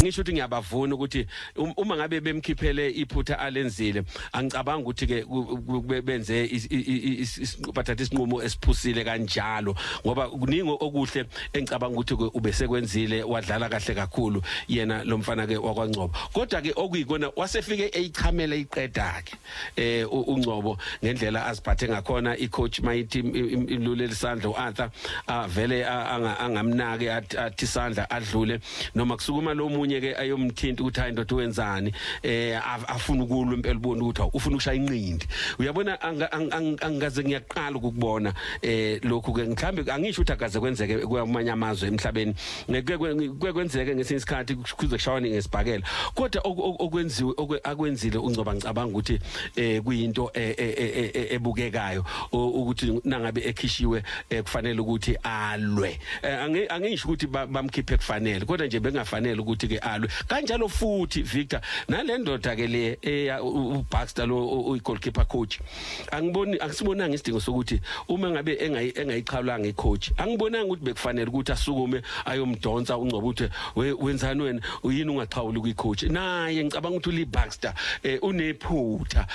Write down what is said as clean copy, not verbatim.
Ngisho ukuthi ngiyabavuna ukuthi uma ngabe bemkhiphele iphutha alenzile, angicabanga ukuthi ke benze bathatha isinqumo esiphusile kanjalo, ngoba kuningi okuhle engicabanga ukuthi ubesekwenzile, wadlala kahle kakhulu yena lo mfana ke wakwaNgcobo. Kodwa ke okuyikona wasefike eyichamela iqeda ke uNgcobo ngendlela aziphathe ngakhona. I-coach mayithi ilulele isandla, uArthur avele angamnaki, athi isandla adlule, noma kusukuma lo munye ke ayomthinta ukuthi, "Hayi ndoda, wenzani?" Afuna ukulwa impela, ubona ukuthi ufuna ukushaya inqindi, uyabona. Angikaze, ngiyaqala ukukubona lokhu ke. Mhlambe angisho ukuthi akaze kwenzeke kwamanye amazwe emhlabeni, ngeke kwenzeke ngesinye isikhathi kuze kushawane ngesibhakela, kodwa okwenziwe, akwenzile uNgcobo, ngicabanga ukuthi kuyinto ebukekayo ukuthi nangabe ekhishiwe kufanele ukuthi alwe. Angisho ukuthi bamkhiphe kufanele, kodwa nje bengafanele ukuthi ke alwe kanjalo. Futhi Victor, nale ndoda ke le uBaxter lo uyi-goalkeeper coach, angiboni, angisibonanga isidingo sokuthi uma ngabe engayiqhawulanga i-coach, angibonanga ukuthi bekufanele ukuthi asukume ayomdonsa uNgcobo ukuthi, "Wenzani wena? Uyini ungaxhawuli kwi-coach?" Naye ngicabanga ukuthi uLee Baxter unephutha.